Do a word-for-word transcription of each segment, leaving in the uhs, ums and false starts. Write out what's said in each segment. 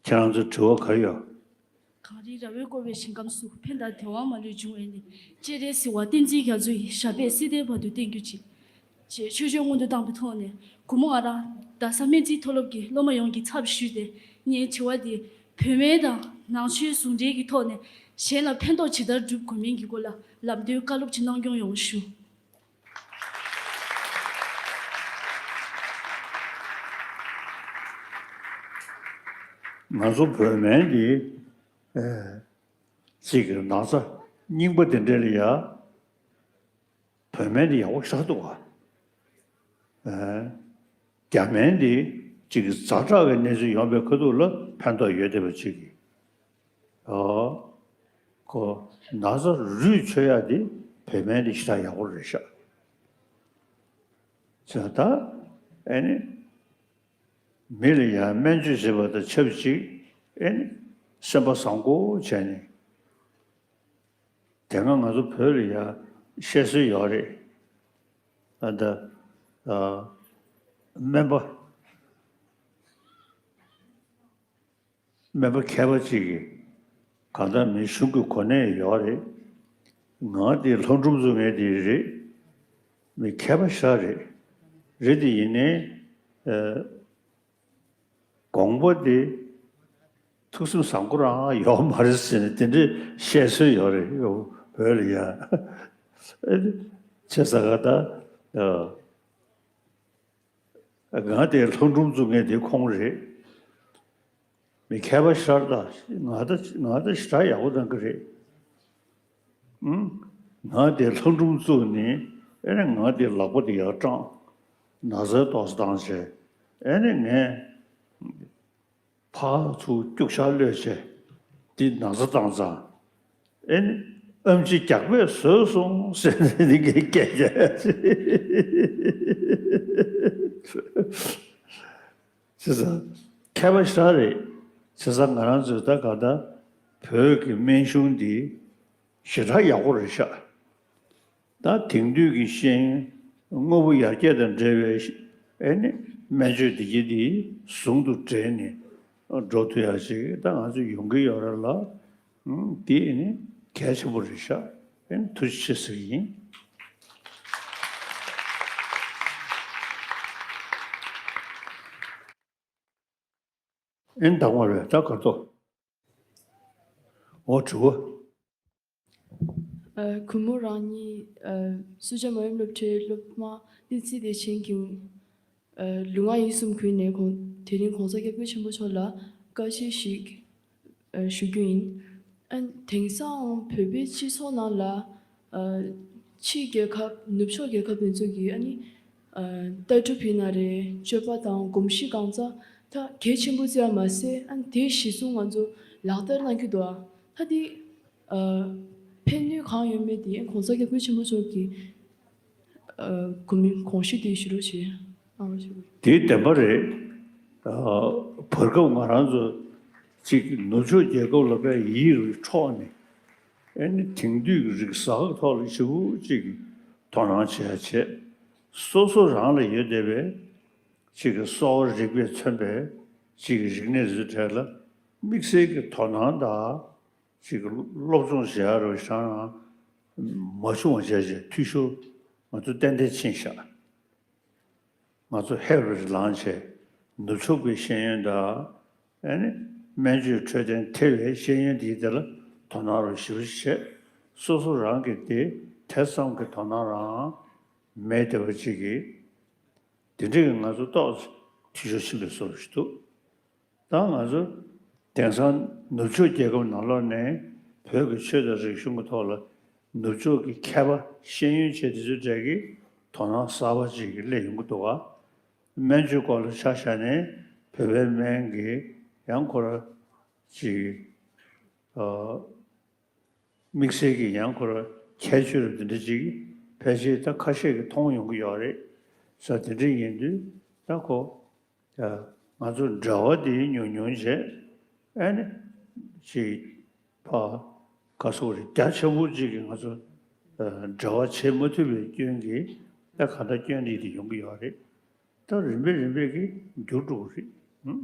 ཁྱེད་རང་ཚོ་དྲི་བ་ག་རེ་ཡོད། གངས་རིའི་ར་བས་བསྐོར་བའི་ཞིང་ཁམས་སུ། ཕན་དང་བདེ་བ་མ་ལུས་འབྱུང་བའི་གནས། སྤྱན་རས་གཟིགས་དབང་བསྟན་འཛིན་རྒྱ་མཚོ་ཡི། ཞབས་པད་སྲིད་མཐའི་བར་དུ་བརྟན་གྱུར་ཅིག་ཅེས་ཆོས་སྤྱོད་སྔོན་དུ་བཏང་བའི་ཐོག་ནས། གུས་མོ་ང་རང་རྡ་ས་སྨན་རྩིས་མཐོ་སློབ་ཀྱི་སློབ་མ་ཡོངས་ཀྱི་ཚབ་ཞུས་ཏེ། ངའི་དྲི་བ་འདི་བོད་སྨན་དང་ནང་ཆོས་ཟུང་འབྲེལ་གྱི་ཐོག་ནས་གཞན་ལ་ཕན་ཐོགས་ཇི་ལྟར་སྒྲུབ་དགོས་མིན་གྱི་སྐོར་ལ་ལམ་སྟོན་བཀའ་སློབ་ཅིག་གནང་སྐྱོང་ཡོང་བ་ཞུ། ང་ཚོ་བོད་སྨན་འདི་ཨེ་གཅིག་གི་ན་ཚ་རྙིང་པ་དེ་འདྲ་ལ་ཡ་བོད་སྨན་འདི་ཡག་པོ་ཞེ་དྲག་འདུག་ག་ཨེ་རྒྱ་སྨན་འདི་གཅིག་གི་ཛ་དྲག་གི་གནས་ཚུལ་ཡོང་པའི་ཁ་ཐུག་ལ་ཕན་ཐོགས་ཡོད་བསྡད་པ་གཅིག་གི་ཨོ། ཁོ་ན་ཚ་རུད་ཆོད་ཡག་དེ་བོད་སྨན་དེ་ཞེ་དྲག་ཡག་པོ་རེད་ཤག་ཙང་ད་ཨེ་ནི་མི་ལ་ཡང་སྨན་བཅོས་བྱེད་པ་དང་ཆབས་ཅིག་ཨེ་ནི་སེམས་པ་བཟང་པོ་བྱས་ནས་དེ་སྔ་ང་ཚོ་བོད་ལ་ཡང་བཤད་སྲོལ་ཡོད་རེད། ཨ་ད་ཨ་སྨན་པ། སྨན་པ་མཁས་པ་ཅིག་གིས་གང་ལྟར་མི་གཞུང་གི་གོ་གནས་ཡོད་རེད། ང་དེ་ལྷོ་འབྲུག་ཚོ་ངས་དེ་རེད། མི་མཁས་པ་ཤ་རེད། རེད་དེ་ཡིན་ནའི་ཨ་དགོངས་པ་དེ་ཐུགས་སེམས་བཟང་པོ་རང་ཡོད་མ་རེད་ཟེར་ནས་དེ་འདྲའི་བཤད་སྲོལ་ཡོད་རེད། བོད་ལ་ཡ་ཨ་ནི་བྱས་ཙང་ག་ད་ཨ། ང་དེ་ལྷོ་འབྲུག་བཙུགས་མཁན་དེ་ཁོང་རེད། མི་མཁས་པ་ཤར་ད་ང་ད་ང་ད་ཞེ་དྲག་ཡག་པོ་གནང་གི་རེད། ཨང་། ང་དེ་ལྷོ་འབྲུག་བཙུགས་ནས་ཨེ་ནས་ང་དེ་ལག་པ་དེ་ཡར་སྐྲངས། ན་ཚའི་ཏོག་ཙམ་བཏང་བྱས་ཨེ་ནས་ངས། ཕར་ཚུར་སྐྱུག་བཞག་གློད་བྱས། འདི་ན་ཚ་བཏང་ཙང་། ཨེ་ནི་ཨེམ་ཆི་རྒྱགས་པས་བཟོས་སོང་ཟེར་ནས་འདི་གའི་སྐད་ཆ། བྱས་ཙང་མཁས་པ་ཞེ་དྲག་རེད། བྱས་ཙང་ང་རང་ཚོས་ད་ག་ད་བོད་ཀྱི་སྨན་གཞུང་འདི་ཞེ་དྲག་ཡག་པོ་རེད་ཤག་ད་དེང་དུས་ཀྱི་ཤེས་ཡོན་དངོས་པོ་ཡར་རྒྱས་དང་འབྲེལ་བའི་ཨེ་ནི་སྨན་བཅོས་འདི་གྱད་འདི་ཟུང་དུ་འབྲེལ་ནས་འགྲོ་ཐུབ་ཡག་ཅིག་ད་ང་ཚོ་ཡོང་གི་ཡོད་རེད་ལ། ཨུམ། འདི་ཨེ་ནི་གལ་ཆེན་པོ་རེད་ཤག་ཨེ་ནི་ཐུགས་རྗེ་ཆེ་ཟེར་གྱི་ཡིན། ཨེ་ནི་དང་པོ་རེད་ད་ག་ཏོ། འོ་དྲི་བ། ཨ། གུས་མོ་རང་ཉིད་ཨ་སུ་ཇཱ་མ་ཡུམ་སློབ་གྲྭའི་སློབ་མ་བསྟན་འཛིན་བདེ་ཆེན་གྱིས་ཨ་ལུས་ངག་ཡིད་གསུམ་གུས་ནས་གོང་དེ་རིང་གོང་ས་སྐྱབས་མགོན་ཆེན་པོ་མཆོག་ལ་བཀའ་ཆད་ཞིག་ཨ་ཞུ་རྒྱུ་ཡིན། ཨ་དེང་སང་བོད་པའི་སྤྱི་ཚོགས་ནང་ལ་ཨ་ཕྱིའི་རྒྱལ་ཁབ་ནུབ་ཕྱོགས་རྒྱལ་ཁབ་དེ་ཚོ་གིས་ཨ་ནི་ཨ་ལྟ་གྲུབ་ཡིན་ན་རེད། སྤྱོད་པ་དང་གོམས་གཤིས་གང་ཙམ་ད་གལ་ཆེན་པོ་བརྩི་བ་མ་ཟད་ཨ་ནི་དེ་གཞི་བཟུང་ང་ཚོ་ལག་བསྟར་གནང་གི་འདུག་ཨ་ད་དེ། ཨ་ཕན་ནུས་གང་ཡོད་མེད་དེ་གོང་ས་སྐྱབས་མགོན་ཆེན་པོ་མཆོག་གི་ཨ་གོ་མིང་དགོངས་གཞི་དེ་ཞུ་རོགས་བྱེད། ཨ་རོགས་བྱེད། དེ་བདེན་པ་རེད། ཨ་བར་སྐབས་ང་རང་ཚོ་གཅིག་ནུབ་ཕྱོགས་རྒྱལ་ཁབ་ལ་དཔེ་ཡིད་རུ་འཕྲོག་ནས་ཨེ་ནི་དེང་དུས་ཀྱི་རིག་གསར་གྱི་ཐོག་ལ་ཞེ་པོ་ཅིག་དོ་སྣང་བྱེད་ཡ་བྱས། སོ་སོ་རང་ལ་ཡོད་བསྡད་པའི་གཅིག་གི་གསོ་བ་རིག་པས་མཚོན་པའི་གཅིག་གི་རིག་གནས་ཚོའི་གྲས་ལ་དམིགས་བསལ་གྱི་དོ་སྣང་དང་། ཅིག་སློབ་སྦྱོང་བྱེད་ཡ་རུ་ཤང་མ་བྱུང་བ་བྱས་བྱས་འཐུས་ཤོར་ང་ཚོ་ཏན་ཏན་ཕྱིན་ཤག་ང་ཚོ་ཧེ་རུ་ལངས་བྱས་ནུབ་ཕྱོགས་པའི་ཤེས་ཡོན་དང་ཨེ་ནི་སྨན་བཅོས་འཕྲོད་བསྟེན་ཐེ་བའི་ཤེས་ཡོན་འདིའི་དེ་ལ་དོ་སྣང་རུ་ཞེ་པོ་བྱས། སོ་སོ་རང་གི་དེ་དེ་ཙམ་གྱི་དོ་སྣང་རང་མེད་བསྡད་པ་ཅིག་གིས་དེ་འདྲ་གི་ང་ཚོ་ཏོག་ཙམ་འཐུས་ཤོར་ཕྱིན་པའི་བཟོ་འདྲ་ཞིག་འདུག་ད་ང་ཚོ་དེང་སང་ནུབ་ཕྱོགས་རྒྱལ་ཁབ་ནང་ལོགས་ནས་བོད་ཀྱི་ཆོས་དང་རིག་གཞུང་གི་ཐོག་ལ་ནུབ་ཕྱོགས་ཀྱི་མཁས་པ་ཤེས་ཡོན་ཅན་དེ་ཚོའི་གྲས་ཀྱིས་དོ་སྣང་གསར་པ་ཅིག་གིས་སླེབས་ཡོང་གི་འདུག་ག་སྨན་བཅོས་སྐོར་ལ་ཆ་བཞག་ནས་བོད་པའི་སྨན་གྱིས་ཡང་ཁོ་ར་ཅིག་ཨ། དམིགས་བསལ་གྱི་ཡང་ཁོ་ར་ཁྱད་ཆོས་རབ་འདི་འདྲ་ཅིག་ཕལ་ཆེར་ད་ཁ་ཤས་ཀྱིས་མཐོང་ཡོང་གི་ཡོད་རེད། ས་དེ་འདྲ་ཡིན་དུས་ད་ཁོ་ང་ཚོ་འབྲེལ་བ་དེ་ཉུང་ཉུང་བྱས་ཨ་ནི་ཅིག་ཕ་ག་སོག་རེད་རྒྱ་ཆེན་པོ་ཅིག་གིས་ང་ཚོ་འབྲེལ་བ་བྱེད་མ་ཐུབ་པའི་སྐྱོན་གྱིས་ད་ག་འདྲ་སྐྱོན་འདི་དེ་ཡོང་གི་ཡོད་རེད། ད་རིམ་པས་རིམ་པས་ཀྱིས་འགྱུར་འགྲོ་གི་རེད།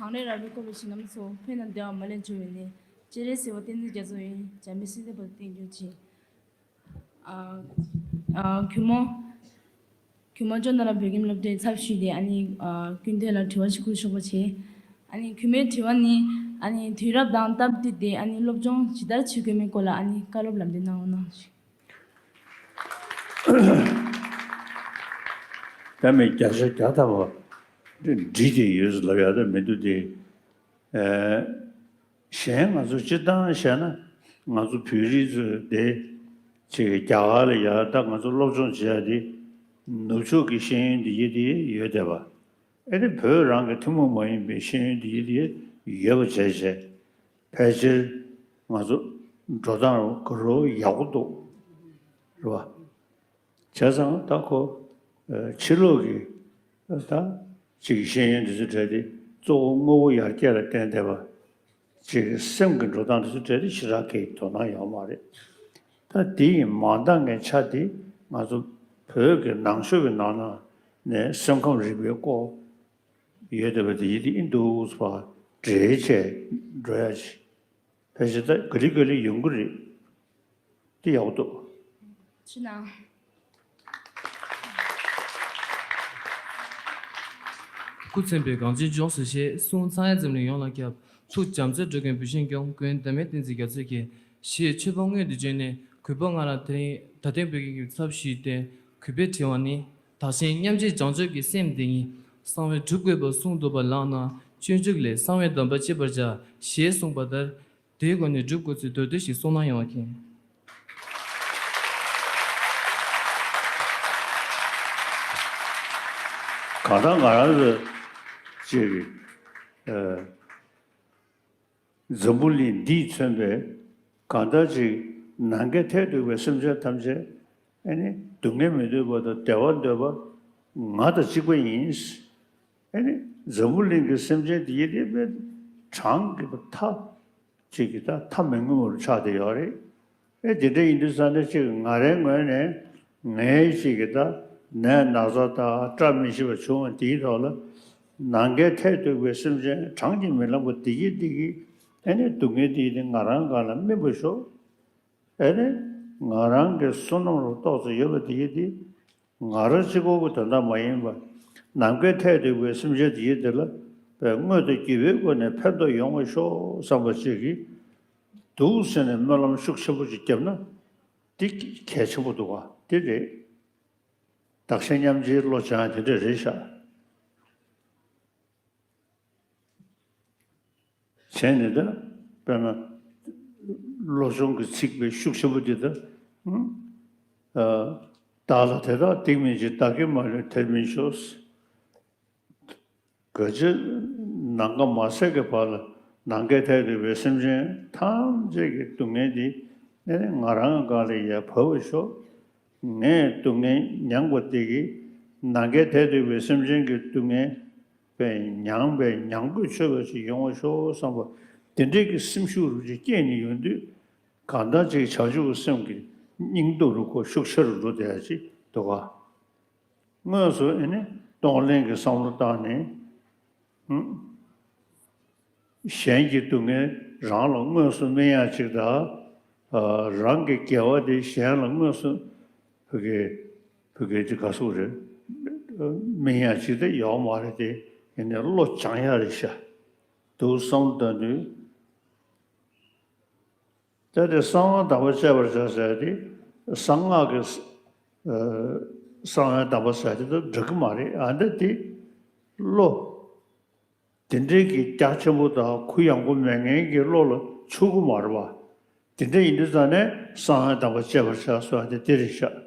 གངས་རི་ར་བས་བསྐོར་བའི་ཞིང་ཁམས་སུ། ཕན་དང་བདེ་བ་མ་ལུས་འབྱུང་བའི་གནས། སྤྱན་རས་གཟིགས་དབང་བསྟན་འཛིན་རྒྱ་མཚོ་ཡི། འཇམ་དཔལ་སྲིད་མཐའི་བར་དུ་བརྟན་གྱུར་ཅིག། ཨ་ཨ་གུས་མོ། གུས་མོ་ཅོ་ན་ར་བོད་ཁྱིམ་སློབ་གྲྭའི་ཚབ་ཞུས་ཏེ། ཨ་ནི་ཨ་ཀུན་དོན་ལ་དྲི་བ་ཞིག་བསྐུར་ཆོག་པ་བྱས། ཨ་ནི་གུས་མོའི་དྲི་བ་ནི། ཨ་ནི་དུས་རབས་དང་སྟབས་བསྟུན་ཏེ། ཨ་ནི་སློབ་སྦྱོང་ཇི་ལྟར་བྱེད་དགོས་མིན་སྐོར་ལ། ཨ་ནི་བཀའ་སློབ་ལམ་སྟོན་གནང་རོགས་གནང་ཞུ། ད་མི་བརྒྱ་ཆ་བརྒྱ་ཐམ་པ་འགྲིག་བསྡད་ཡོད་ཟེར་ལབ་ཡག་ད་མི་འདུག་སྟེ། ཨ་གཞན་ང་ཚོ་སྤྱིར་བཏང་བཤད་ན། ང་ཚོ་བོད་རིགས་ཚོ་དེ་ཅིག་རྒྱ་གར་ལ་ཡ་ད་ང་ཚོ་སློབ་སྦྱོང་བྱེད་ཡ་དེ་ནུབ་ཕྱོགས་ཀྱི་ཤེས་ཡོན་འདི་ཡི་དེ་ཡོད་བསྡད་པ། ཨེ་ནི་བོད་རང་གི་ཐུན་མོང་མ་ཡིན་པའི་ཤེས་ཡོན་འདི་ཡི་དེ་ཡོད་པ་བྱས་བྱས། ཕལ་ཆེར་ང་ཚོ་འགྲོ་སྟངས་ག་རུ་ཡག་པོ་འདུག། རེད་བ། བྱས་ཙང་ད་ཁོ་ཨ་ཕྱི་ལོགས་ཀྱི་ད་ཅིག་ཤེས་ཡོན་འདི་ཚོ་གྲས་དེ་གཙོ་བོ་དངོས་པོ་ཡར་རྒྱས་ལ་བརྟེན་བསྡད་པ། ཅིག་སེམས་ཀྱི་འགྲོ་སྟངས་འདི་ཚོ་གྲས་དེ་ཞེ་དྲག་གི་དོ་སྣང་ཡོད་མ་རེད། ད་དེ་ཡི་མ་འདང་གི་ཆ་དེ་ང་ཚོ་བོད་ཀྱི་ནང་ཆོས་ཀྱི་ནང་ན་ནས་སེམས་ཁམས་རིག་པའི་སྐོར་ཡོད་བསྡད་པ་དེ་ཡི་དེ་ཨིན་འདུག་པ་འགྲེལ་བྱས་འགྲོ་ཡ་ཅིག། ཕལ་ཆེར་ད་ག་ལེ་ག་ལེ་ཡོང་གི་རེད། དེ་ཡག་པོ་འདུག། ཕྱི་ནང་། སྐུ་མཚན་པའི་གངས་ཅན་ལྗོངས་སུ་གཤེགས། གསུང་ཚངས་དབྱངས་འཛམ་གླིང་ཡོངས་ལ་ཁྱབ། ཐུགས་རྒྱ་མཚོའི་འགྲོ་ཀུན་བུ་བཞིན་སྐྱོང་། མགོན་དམ་པའི་བསྟན་འཛིན་རྒྱ་མཚོ་ཡི། ཞེས་མཆོད་པ་སྔོན་དུ་བརྗོད་ནས་གུས་པ་སྔ་ལ་དེ་རིང་ད་ཐེངས་བོད་ཁྱིམ་གྱི་ཚབ་ཞུས་ཏེ་གུས་པས་དྲི་བ་ནི། བདག་གཞན་མཉམ་བརྗེའི་བྱང་ཆུབ་ཀྱི་སེམས་དེ་ཉིད། གསང་བས་སྒྲུབ་དགོས་པར་གསུངས་འདུག་པ་ལགས་ན། སྤྱོད་འཇུག་ལས། གསང་བའི་སྡོམ་པ་བཅས་པར་བྱ། ཞེས་གསུངས་པ་ལྟར། དེའི་སྒོ་ནས་སྒྲུབ་དགོས་ཚུལ་མདོར་བསྡུས་ཤིག་གསུངས་གནང་ཡོང་བ་མཁྱེན། གང་ལྟར་ང་རང་ཚོ་ཅིག་ཨ་འཛམ་བུ་གླིང་འདིས་མཚོན་པའི་གང་ལྟར་ཅིག་ནམ་མཁའི་མཐས་གཏུགས་པའི་སེམས་ཅན་ཐམས་ཅད། ཨེ་ནི་སྡུག་བསྔལ་མི་འདོད་པ་དང་བདེ་བ་འདོད་པ་ང་དང་གཅིག་པ་ཡིན། ཨེ་ནི་འཛམ་བུ་གླིང་གི་སེམས་ཅན་འདི་ཡི་དེ་དཔེ་གྲངས་ཀྱི་མཐའ་ཅིག་གི་ད་མཐའ་མི་མངོན་པར་ཆགས་བསྡད་ཡོད་རེད། ཨེ་དེ་འདྲ་ཡིན་དུས་ཙང་ནས་ཅིག་ང་རའི་ངོས་ནས་ངའི་ཅིག་གི་ད་ནད་ན་ཚ་དང་བཀྲ་མི་ཤིས་པ་བྱུང་བ་དེའི་ཐོག་ལ་ནམ་མཁའི་མཐས་གཏུགས་པའི་སེམས་ཅན་གྲངས་ཀྱིས་མི་ལངས་པ་དེ་ཡི་དེ་གི་ཨེ་ནི་སྡུག་བསྔལ་དེ་ཡི་དེ་ང་རང་སྒང་ལ་སྨིན་པ་ཤོག། ཨེ་ནི་ང་རང་གི་བསོད་ནམས་ལ་གཏོགས་ཚོད་ཡོད་པ་དེ་ཡི་དེ། ང་རང་གཅིག་པོ་གི་དོན་དག་མ་ཡིན་པ། ནམ་མཁའི་མཐས་གཏུགས་པའི་སེམས་ཅན་དེ་ཡི་དེ་ལ་དཔེ་དངོས་དང་བརྒྱུད་པའི་སྒོ་ནས་ཕན་ཐོགས་ཡོང་བ་ཤོག་བསམ་པ་ཅིག་གིས་འདུག་ཟེར་ནས་སྨོན་ལམ་ཤུགས་ཆེན་པོ་ཅིག་བརྒྱབ་ན་དེ་གལ་ཆེན་པོ་འདུག་ག། དེ་རེད། བདག་གཞན་མཉམ་བརྗེའི་བློ་སྦྱང་ཡ་དེ་འདྲ་རེད་ཤག། བྱས་ནས་ད་དཔེར་ན་བློ་སྦྱོང་གི་ཚིག་དཔེ་ཤུགས་ཆེན་པོ་འདི་ད་ཨ་བདག་ལ་དེ་དག་སྡིག་མིན་བྱེད། བདག་གིས་མ་ལུས་དེར་མི་འཇོག། ག་ཅི་ནམ་མཁའ་མ་ཟད་ཀྱི་བར་ལ་ནམ་མཁའི་མཐས་གཏུགས་པའི་སེམས་ཅན་ཐམས་ཅད་ཀྱི་སྡུག་བསྔལ་འདི་ནི་ང་རང་སྒང་ལ་ཡར་བབས་པར་ཤོག། ངས་སྡུག་བསྔལ་མྱངས་པ་དེ་གིས་ནམ་མཁའི་མཐས་གཏུགས་པའི་སེམས་ཅན་གྱི་སྡུག་བསྔལ་པའི་མྱངས་པའི་མྱང་འགུལ་ཆོད་པ་ཞིག་ཡོང་བ་ཤོག་བསམ་པ་དེ་འདྲའི་གི་སེམས་ཤུགས་རུ་ཅིག་སྐྱེས་ནས་ཡོང་དུས་གང་ལྟར་ཅིག་བྱང་ཆུབ་ཀྱི་སེམས་ཀྱི་སྙིང་སྟོབས་རུ་ཁོ་ཤུགས་ཆེ་རུ་འགྲོ་བསྡད་ཡ་ཅིག་འདུག་ག། དངོས་སུ་ཨེ་ནི་གཏོང་ལེན་གྱི་བསམ་བློ་བཏང་ནས། གཞན་གྱི་སྡུག་བསྔལ་རང་ལ་དངོས་སུ་སྨིན་ཡ་ཅིག་དང་། རང་གི་དགེ་བ་དེ་གཞན་ལ་དངོས་སུ་བུ་གའི་བུ་གའི་ཅིག་ག་སུ་རེད། སྨིན་ཡ་ཅིག་དེ་ཡོག་མ་རེད་དེ། ཡིན་ནའི་བློ་སྦྱང་ཡ་རེད་ཤག་འདུག་བསམ་བཏང་དུས། ད་དེ་གསང་བའི་སྡོམ་པ་བཅས་པར་བྱ་ཟེར་ཏེ། གསང་སྔགས་ཀྱི་ཨ་གསང་བའི་སྡོམ་པ་ཟེར་ཏེ་ད་འགྲིག་གི་མ་རེད། ཨ་འདི་དེ་བློ་དེ་འདྲའི་གི་རྒྱ་ཆེན་པོ་དང་གུ་ཡངས་པོ་མེད་མཁན་གྱི་བློ་ལ་ཆུག་གི་མ་རེད་པ། དེ་འདྲ་ཡིན་དུས་ཙང་ནས་གསང་བའི་སྡོམ་པ་བཅས་པར་བྱ་ཟེར་ཏེ་དེ་རེད་ཤག།